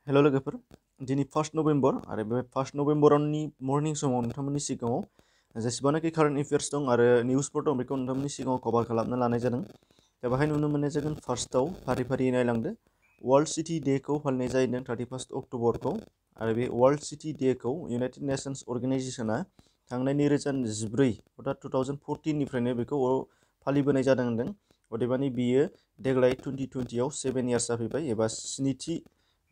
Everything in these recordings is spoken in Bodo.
हेल' लोगोफोर दिनै 1 नभेम्बर आरो बे 1 नभेम्बरनि मर्निं समाव नोंथांमोननि सिगाङाव जेसेबांनाखि कारेन्ट एफेयार्स दं आरो निउसफोर दं बेखौ नोंथांमोननि सिगाङाव कभार खालामनो लानाय जादों। दा बेहाय नुनो मोननाय जागोन फार्स्टआव फारि फारि नायलांदो वर्ल्ड सिटी डेखौ फालिनाय जादों 31 अक्ट'बरखौ आरो बे वर्ल्ड सिटी डेखौ इउनाइटेड नेशन्स अर्गेनाइजेसना थांनाय 2014 अर्थात 2014निफ्रायनो बेखौ फालिबोनाय जादों होनदों। अदेबानि बियो देग्लाय 2020आव 7 इयार्स जाफैबाय एबा स्निथि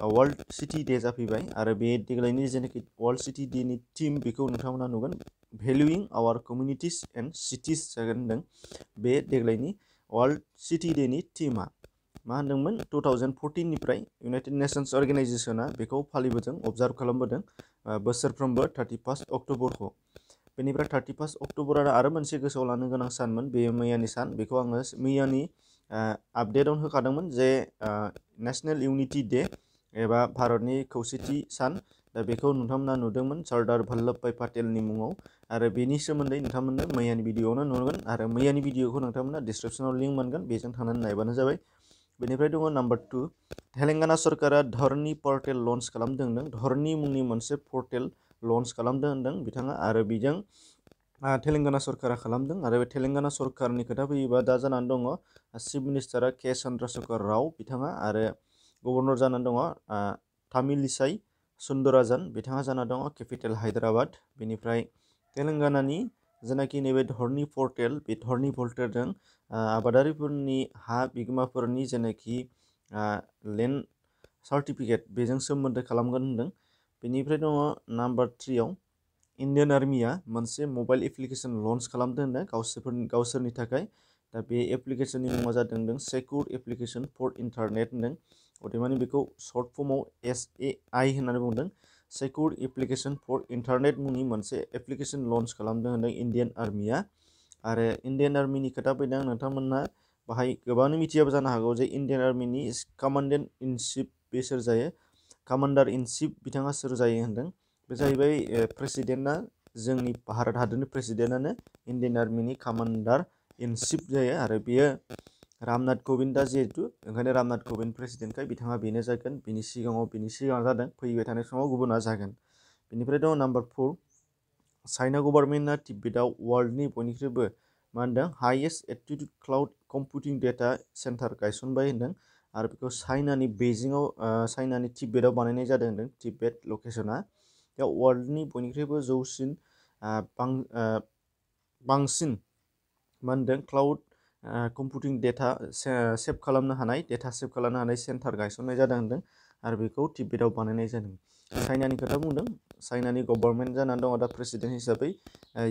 वर्ल्ड सिटी डे जाफैबाय आरो बे देग्लायनि जेनाखि वर्ल्ड सिटी डेनि थीम बेखौ नोंथांमोना नुगोन भेलुइं आवार कमिउनिटिस एन्ड सिटिस जागोन होनदों। बे देग्लायनि वर्ल्ड सिटी डेनि थीमा मा होनदोंमोन 2014निफ्राय इउनाइटेड नेशन्स अर्गेनाइजेसना बेखौ फालिबोदों अबजार्भ खालामबोदों बोसोरफ्रोमबो 31 अक्ट'बरखौ। बेनिफ्राय 31 अक्ट'बरा आरो मोनसे गोसोआव लानो गोनां सानमोन बे मैयानि सान बेखौ आङो मैयानि आपडेटआवनो होखादोंमोन जे नेशनेल इउनिटि डे एबा भारतनि खौसेथि सान। दा बेखौ नोंथांमोना नुदोंमोन सरदार भल्लभ भाई पाटेलनि मुङाव आरो बेनि सोमोन्दै नोंथांमोननो मैयानि भिडिअआवनो नुगोन आरो मैयानि भिडिअखौ नोंथांमोना डिसक्रिपसनाव लिंक मोनगोन बेजों थांनानै नायबानो जाबाय। बेनिफ्राय दङ नाम्बार 2 तेलेंगाना सरकारा धरनी पर्टेल लन्च खालामदों होनदों। धरनी मुंनि मोनसे पर्टेल लन्च खालामदों होनदों बिथाङा आरो बेजों तेलेंगाना सरकारा खालामदों आरो बे तेलेंगाना सरकारनि खोथा फैयोबा दा जानानै दङ चिफ मिनिस्टारा के चन्द्रशेखर राव बिथाङा आरो गभर्नर जानानै दङ तामिलिसाई सुन्दराजन बिथाङा जाना दङ केपिटेल हायद्राबाद। बेनिफ्राय तेलेंगानानि जेनाखि नैबे धरनी पर्टेल बे धरनी पर्टेलजों आबादारिफोरनि हा बिगोमाफोरनि जेनाखि लेन्ड सार्टिफिकेट बेजों सोमोन्दो खालामगोन होनदों। बेनिफ्राय दङ नाम्बार 3आव इण्डियान आर्मिया मोनसे मबाइल एप्लिकेसन लन्च खालामदों होनदों गावसोरनि थाखाय। दा बे एप्लिकेसननि मुङा जादों सेक्युर एप्लिकेसन फर इन्टारनेट होनदों। अदेबानि बेखौ सर्ट फर्मआव SAI होननानै बुंदों। सेक्युर एप्लिकेसन फर इन्टारनेट मुंनि मोनसे एप्लिकेसन लन्च खालामदों होनदों इण्डियान आर्मिया। आरो इण्डियान आर्मिनि खोथा फैदों नोंथांमोना बाहाय गोबाङानो मिथियाबो जानो हागौ जे इण्डियान आर्मिनि कमान्डेन्ट इन चिफ बे सोर जायो कामान्डार इन चिफ बिथाङा सोर जायो होनदों। बे जाहैबाय प्रेसिडेन्टआ जोंनि भारत हादरनि प्रेसिडेन्टआनो इण्डियान आर्मिनि कामान्डार इन चिफ जायो आरो बेयो रामनाथ कविन्दआ जिहेतु ओंखायनो रामनाथ कविन्द प्रेसिडेन्टखाय बिथाङा बेनो जागोन। बिनि सिगाङाव जादों फैबाय थानाय समाव गुबुना जागोन। बेनिफ्राय दङ नाम्बार 4 चाइना गभर्नमेन्टआ तिब्बेताव वर्ल्डनि बयनिख्रुइबो मा होनदों highest altitude cloud computing data centre गायसनबाय होनदों आरो बेखौ चाइनानि बेइजिंआव चाइनानि तिब्बेताव बानायनाय जादों होनदों। तिब्बेत लकेसना बेयाव वर्ल्डनि बयनिख्रुइबो जौसिन बांसिन मा होनदों क्लाउड कम्पिउटिं डेटा सेभ खालामनो हानाय सेन्टार गायसननाय जादों होनदों आरो बेखौ तिब्बेताव बानायनाय जादों। चाइनानि खोथा बुंदों चाइनानि गभर्नमेन्ट जानानै दङ दा प्रेसिडेन्ट हिसाबै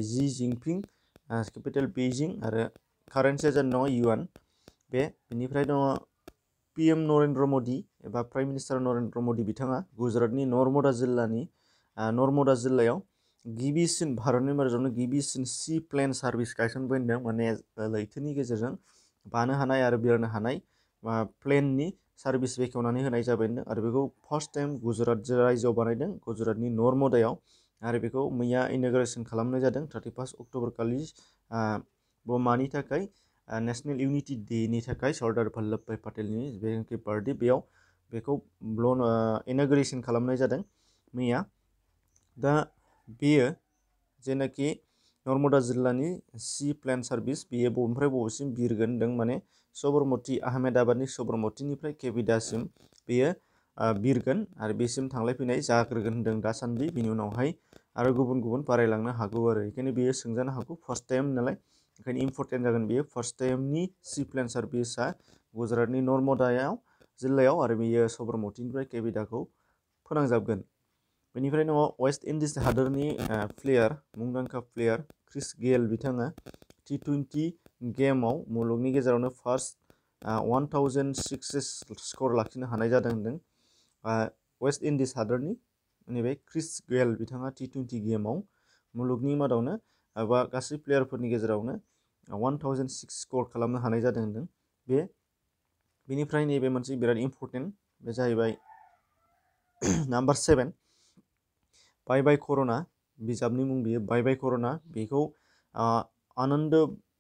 जि जिनपिं केपिटेल बेइजिं आरो कारेन्सिया जानानै दङ युआन। बेनिफ्राय दङ PM नरेन्द्र मदि एबा प्राइम मिनिस्टार नरेन्द्र मदि बिथाङा गुजरातनि नर्मदा जिल्लायाव गिबिसिन भारतनि मादावनो गिबिसिन सी प्लेन सार्भिस गायसनबाय होनदों। माने लैथोनि गेजेरजों बानो हानाय आरो बिरनो हानाय प्लेननि सार्भिस बेखेवनानै होनाय जाबाय होनदों आरो बेखौ फार्स्ट टाइम गुजरात रायजोआव बानायदों गुजरातनि नर्मदायाव आरो बेखौ मैया इन'ग्रेसन खालामनाय जादों 31 अक्ट'बर खालि मानि थाखाय नेशनेल इउनिटि डेनि थाखाय सरदार भल्लभ भाई पाटेलनि जेनाखि बार्थडे बेयाव बेखौ इन'ग्रेसन खालामनाय जादों मैया। दा बेयो जेनाखि नर्मदा जिल्लानि सी प्लेन सार्भिस बेयो बबेनिफ्राय बबेसिम बिरगोन होनदों माने सबरमति आहमेदाबादनि सबरमतिनिफ्राय केबिदासिम बेयो बिरगोन आरो बेसिम थांलाय फैनाय जाग्रोगोन होनदों दासान्दि। बिनि उनावहाय आरो गुबुन बारायलांनो हागौ आरो बेखायनो बेयो सोंजानो हागौ फार्स्ट टाइम नालाय ओंखायनो इम्परटेन्ट जागोन बेयो फार्स्ट टाइमनि सी प्लेन सार्भिसा गुजरातनि नर्मदायाव जिल्लायाव आरो बेयो सबरमतिनिफ्राय केबिदाखौ फोनांजाबगोन। बेनिफ्राय दङ वेस्ट इन्डिज हादोरनि प्लेयार मुंदांखा प्लेयार क्रिस गेल बिथाङा T20 गेमाव मुलुगनि गेजेरावनो फार्स्ट 1000 सिक्सेस स्कर लाखिनो हानाय जादों होनदों। वेस्ट इन्डिज हादोरनि नैबे क्रिस गेल बिथाङा T20 गेमाव मुलुगनि मादावनो एबा गासै प्लेयारफोरनि गेजेरावनो 1006 स्कर खालामनो हानाय जादों होनदों। बेनिफ्राय नैबे मोनसे बिराद इम्परटेन्ट बे जाहैबाय नाम्बार 7 बाय बाय कर'ना बिजाबनि मुं बियो बाय बाय कर'ना बेखौ आनन्द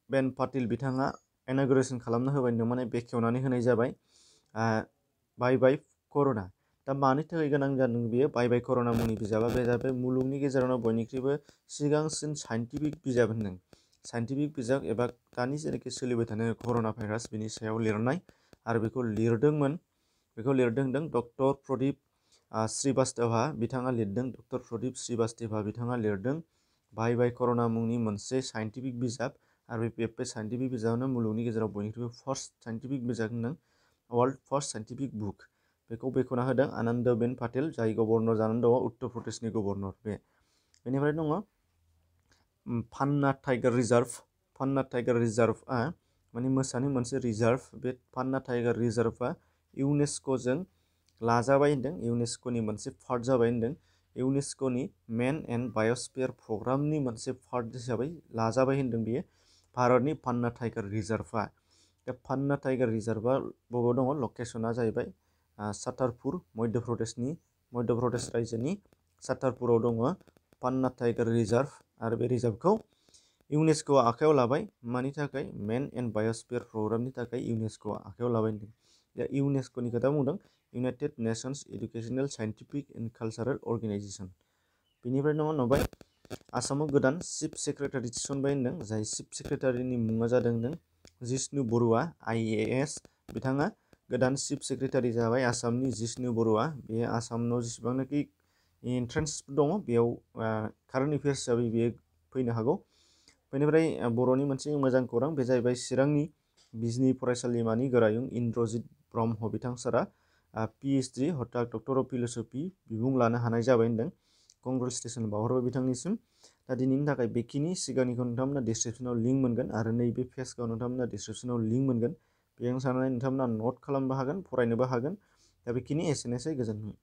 बेन पाटिल बिथाङा इन'ग्रेसन खालामना होबाय होनदों माने बेखेवनानै होनाय जाबाय बाय बाय कर'ना। दा मानि थाखाय गोनां जादों बेयो बाय बाय कर'ना मुंनि बिजाबा बे जाबाय मुलुगनि गेजेरावनो बयनिख्रुइबो सिगांसिन साइन्टिफिक बिजाब होनदों। साइन्टिफिक बिजाब एबा दानि जेनाखि सोलिबाय थानाय कर'ना भाइरास बिनि सायाव लिरनाय आरो बेखौ लिरदों होनदों डक्टर प्रदीप श्रीवास्तवा बिथाङा लिरदों। डक्टर प्रदीप श्रीवास्तवा बिथाङा लिरदों बाय बाय कर'ना मुंनि मोनसे साइन्टिफिक बिजाब आरो बे साइन्टिफिक बिजाबानो मुलुगनि गेजेराव बयनिख्रुइबो फार्स्ट साइन्टिफिक बिजाब होनदों वर्ल्ड फार्स्ट साइन्टिफिक बुक। बेखौ बेखेवना होदों आनन्दबेन पाटेल जाय गभर्नर जानानै दङ उत्तर प्रदेशनि गभर्नर। बेनिफ्राय दङ पान्ना टाइगार रिजार्भआ माने मोसानि मोनसे रिजार्भ। बे पान्ना टाइगार रिजार्भआ इउनेस्क'जों लाजाबाय होनदों, इउनेस्क'नि मोनसे पार्ट जाबाय होनदों। इउनेस्क'नि मेन एन्ड बाय'स्फियार प्रग्रामनि मोनसे पार्ट हिसाबै लाजाबाय होनदों बियो भारतनि पान्ना टाइगार रिजार्भआ। दा पान्ना टाइगार रिजार्भआ बबाव दङ? लकेसना जाहैबाय सातारपुर मध्य प्रदेश रायजोनि सातारपुराव दङ पान्ना टाइगार रिजार्भ। आरो बे रिजार्भखौ इउनेस्क'आ आखायाव लाबाय। मानि थाखाय? मेन एन्ड बाय'स्फियार प्रग्रामनि थाखाय इउनेस्क'आ आखायाव लाबाय होनदों। दा इउनेस्क'नि खोथा बुंदों United Nations educational scientific and cultural organisation. बेनिफ्राय दङ नुबाय आसामाव गोदान चिफ सेक्रेटारि थिसनबाय होनदों, जाय चिफ सेक्रेटारिनि मुङा जादों जिष्णु बरुवा IAS। बिथाङा गोदान चिफ सेक्रेटारि जाबाय आसामनि जिष्णु बरुवा। बे आसामाव जेसेबांनाखि एन्ट्रेन्स दङ बेयाव कारेन्ट एफेयार्स हिसाबै बेयो फैनो हागौ। बेनिफ्राय बर'नि मोनसे मोजां खौरां बे जाहैबाय चिरांनि बिजनि फरायसालिमानि गोरायुं इन्द्रजित ब्रह्म बिथां सारा PhD हठात डक्टर अफ फिल'सफि बिमुं लानो हानाय जाबाय होनदों। कंग्रेचुलेसन बावहरबाय बिथांनिसिम। दा दिनैनि थाखाय बेखिनि। सिगांनिखौ नोंथांमोना डिसक्रिपसनाव लिंक मोनगोन आरो नैबे पेजखौ नोंथांमोना डिसक्रिपसनाव लिंक मोनगोन। बेजों साननानै नोंथांमोना नट खालामनोबो हागोन, फरायनोबो हागोन। दा बेखिनि एसेनोसै, गोजोन्थों।